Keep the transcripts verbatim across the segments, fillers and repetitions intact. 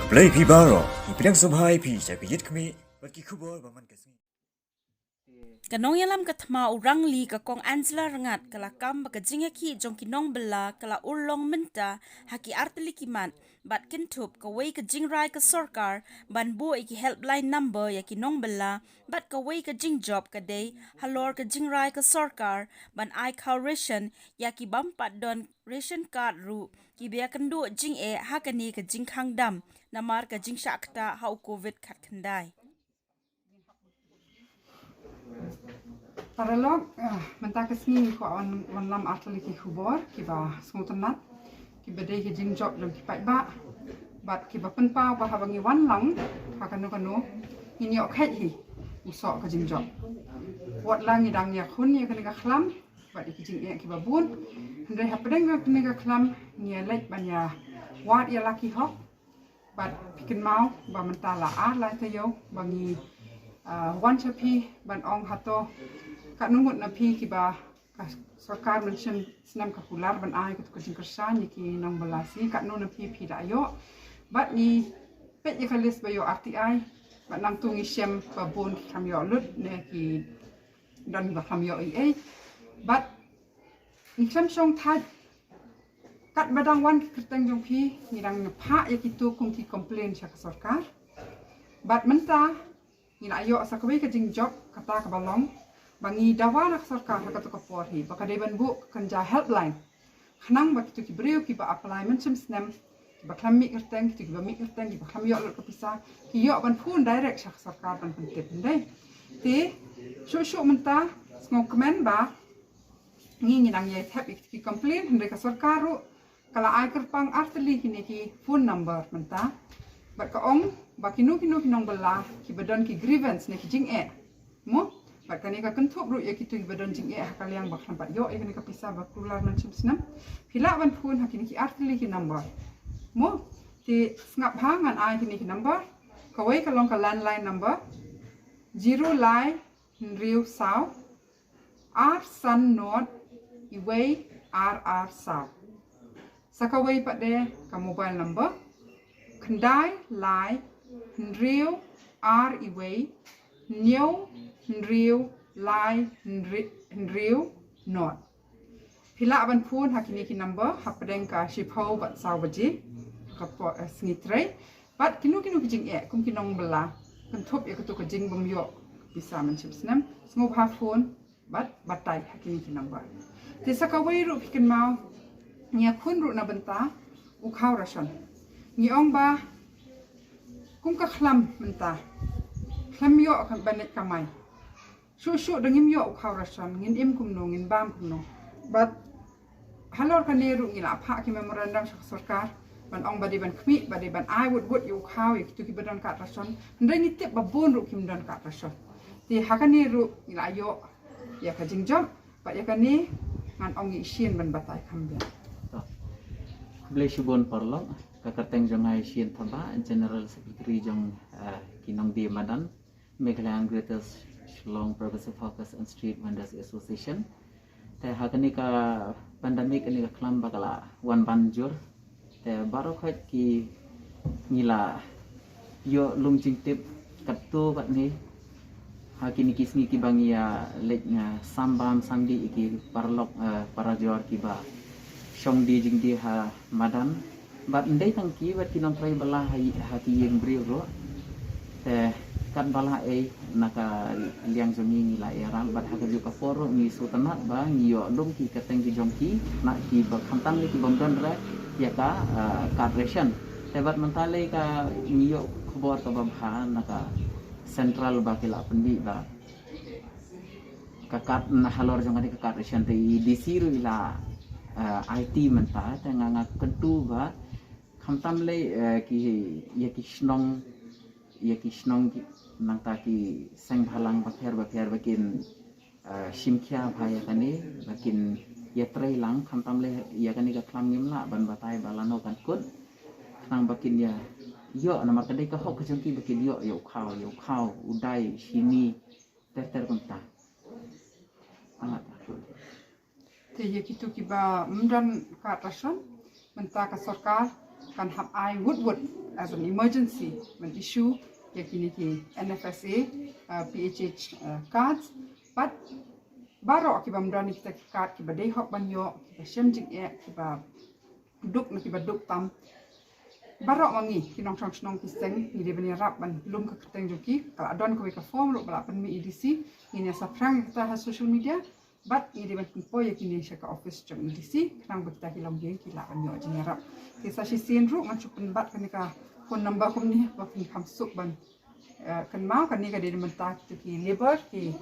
Blei phi baroh, ngi pdiang sngewbha ïa phi sha ka Ïit Khmih bad ki khubor ba man ka sngi. Ka nongïalam ka thma u Rangli, ka Kong Angela Rngat, ka la kam ba ka jingïakhih jong ki nongbylla ka la urlong mynta ha ki artylli ki mat, bad kynthup kawei ka jingrai ka sorkar ban buh ïa ki helpline number ïa ki nongbylla, bad kawei ka jingjop ka dei halor ka jingrai ka sorkar ban ai khaw ration ïa ki bym pat don ration card ruh, kiba ïakynduh jingeh ha kane ka jingkhang dam namar ka jingshah ktah ha u Covid khatkhyndai. Paralok, ah, mynta ka sngi ngi kwah wan, wanlam artylli ki khubor kiba sngewtynnat, kiba dei ki jingjop jong ki paidbah, bad kiba pynpaw ba haba ngi wan lang ha kano kano, ngin ïoh kheit hi u soh ka jingjop. Wat la ngi dang ïakhun ïa kane ka khlam bad ïa ki jingeh kiba bun, hynrei hapdeng kane ka khlam ngi ïaleit ban ïawad ïa la ki hok. Bad phi kynmaw ba mynta la ar lai taïew ba ngi, ah, wan sha phi ban ong hato katno ngut na phi kiba ka sorkar mynshem snem ka kular ban ai kato ka jingkyrshan ïa ki nongbylla shi, katno na phi phi la ïoh. Bad ngi peit ïa ka list ba ïoh R T I, bad nangta ngi shem ba bun ki khlem ïoh lut ne ki don ba khlem ïoh ei ei. Bad ngi khlem shong thait, katba dang wan ki kyrteng jong phi, ngi dang phah ïa kito kum ki complain sha ka sorkar. Bad mynta ngi la ïoh sa kawei ka jingjop, kata kaba long ba ngi dawa na ka sorkar ha kato ka por hi ba ka dei ban buh ka kynja helpline, khnang ba kito ki briew kiba apply mynshem snem, kiba khlem mih kyrteng, kito kiba mih kyrteng, kiba khlem ïoh lut ka pisa, ki ïoh ban phone direct sha ka sorkar ban pyntip, hynrei. Te shuh shuh mynta, sngewkmen ba ngi, ngi dang ïai thep ïa ki complain, hynrei ka sorkar ruh ka la ai kyrpang artylli kine ki phone number mynta. Bad ka ong ba kino kino ki nongbylla kiba don ki grievance ne ki jingeh, mo, bad kane ka kynthup ruh ïa kito kiba don jingeh ha ka liang ba khlem pat ïoh ïa kane ka pisa ba kular mynshem snem, phi lah ban phone ha kine ki artylli ki number, mo. Te sngap ha ngan ai kine ki number. Kawei ka long ka landline number, zero lai hynriew saw ar san nod iwei ar ar saw. Sa kawei pat de ka mobile number, khyndai lai hynriew ar iwei hynñiew hynriew lai hynri-, hynriew nod. Phi lah ban phone ha kine ki number hapdeng ka shiphew bad saw baje ka por, eh, sngi trei. Bad kino kino ki jingeh kum ki nongbylla kynthup ïa kato ka jingbym ïoh pisa mynshem snem, sngewbha phone bad batai ha kine ki number. Te sa kawei ruh phi kynmaw, ngi ïakhun ruh na bynta u khaw ration. Ngi ong ba kum ka khlam mynta, khlem ïoh ka ban leit kamai. Shuh shuh da ngim ïoh u khaw ration, ngin im kumno, ngin bam kumno. Bad halor kane ruh ngi la phah ki memorandum sha ka sorkar ban ong ba dei ban khmih, ba dei ban ai wut wut ïa u khaw ïa kito kiba don card ration. Hynrei ngi tip ba bun ruh kim don card ration. Te ha kane ruh ngi la ïoh ïa ka jingjop, bad ïa kane ngan ong ïa i Shin ban batai kham biang. To. Khublei shibun paralok, ka kyrteng jong nga i Shin Thabah, General Secretary jong, eh, ki nongdie madan Meghalaya and Greater Shillong Progressive Hawkers and Street Vendors Association. Te ha kane ka pandemic, kane ka khlam ba ka la wan ban jur, te baroh khoit ki ngi la ïoh lum jingtip katto katne ha kine ki sngi kiba ngi ïa leit, ah, sam bam sam dih ïa ki paralok, eh, parajor kiba shong die jingdie ha madan. Bad ym dei tang ki, bad ki nongtrei bylla ha, ha ki ïing briew ruh. Te katba lah ei na ka liang jong ngi, ngi la ïarap, bad ha kajuh ka por ruh ngi sngewtynnat ba ngi ïoh lum ki kyrteng ki jong ki, na kiba khamtam lei ki bym don re ïa ka, ah, card ration. Te bad mynta lei ka ngi ïoh khubor kaba bha na ka central ba ki la pyndih ba ka card na halor jong kane ka card ration te i D C ruh i la, eh, aiti mynta, te nga, nga kyntu ba khamtam lei, eh, ki, ïa ki shnong, ïa ki shnong ki, nangta ki seng bhalang bapher bapher ba kin, eh, shim khia bha ïa kane, ba kin ïatrei lang, khamtam lei ïa kane ka khlam ngim lah ban batai ba lano kan kut, khnang ba kin ïa ïoh, namar ka dei ka hok ka jong ki ba kin ïoh ïa u khaw, ïa u khaw, u dai, shini, ter ter kumta. Amat. Te ïa kito kiba ym don card ration, mynta ka sorkar kan hap ai wut wut as an emergency ban issue ïa kine ki N F S A, uh, P H H, uh, cards. Bad baroh kiba ym don ïa kita ki card, kiba dei hok ban ïoh, kiba shem jingeh, kiba duk na kiba duk tam, baroh ma ngi ki nongshong shnong ki seng ngi dei ban ïarap ban lum ka kyrteng jong ki. Ka la don kawei ka form ruh ba la pynmih E D C, ngin ïa saphriang ïa kata ha social media. Bad ngi dei ban pynpoi ïa kine sha ka office jong E D C khnang ba kita ki longïing ki lah ban ïoh jingïarap. Te sa shisien ruh ngan shu pynbat kane ka phone number kumne ba phin kham suk ban, eh, kynmaw. Kane ka dei na bynta kito ki labour, ki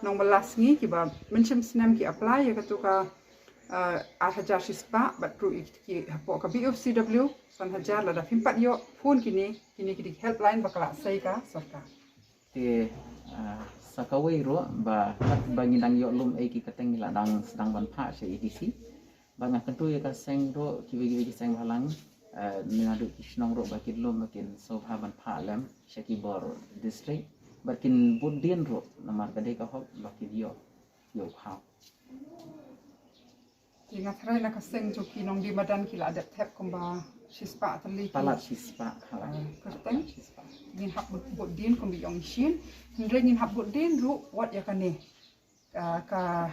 nongbylla sngi kiba mynshem snem ki apply ïa kato ka, eh, ar hajar shispah, bad ruh ïa kito ki hapoh ka B O C W san hajar. Lada phim pat ïoh, phone kine, kine ki dei ki helpline ba ka la sei ka sorkar. Te, ah, sa kawei ruh ba katba ngi dang ïoh lum ei ki kyrteng ngi la dang sdang ban phah sha E D C. Ba nga kyntu ïa ka seng ruh, kiwei kiwei ki seng bhalang, eh, naduh ki shnong ruh ba kin lum, ba kin sngewbha ban phah lem sha ki bor district. Bad kin bud dien ruh namar ka dei ka hok ba kin ïoh, ïoh khaw. Te nga tharai na ka seng jong ki nongdie madan ki la dep thep kumba shispah tylli ki, palat shispah, ha, ah, kyrteng. Palat shispah. Ngin hap bud, bud dien kumba ong shisien. Hynrei ngin hap bud dien ruh wat ïa kane. Ah, ka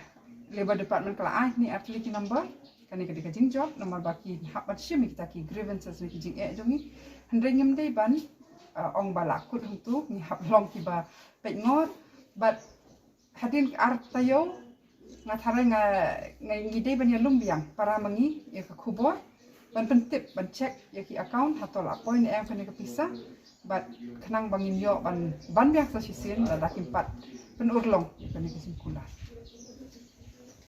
Labour Department ka la ai hangne ar tylli ki number. Kane ka dei ka jingjop namar ba ki hap ban shim ïa kita ki grievances ne ki jingeh jong ngi. Hynrei ngim dei ban, ah, ong ba la kut hangtu, ngi hap long kiba peit ngor. Bad hadien ar taïew nga tharai nga, nga, ngi dei ban ïalum biang para ma ngi ïa ka khubor, ban pyntip, ban check ïa ki account, hato la poi ne em kane ka pisa. Bad khnang ba ngin ïoh ban, ban biang sa shisien lada kim pat pynurlong ïa kane ka jingkular.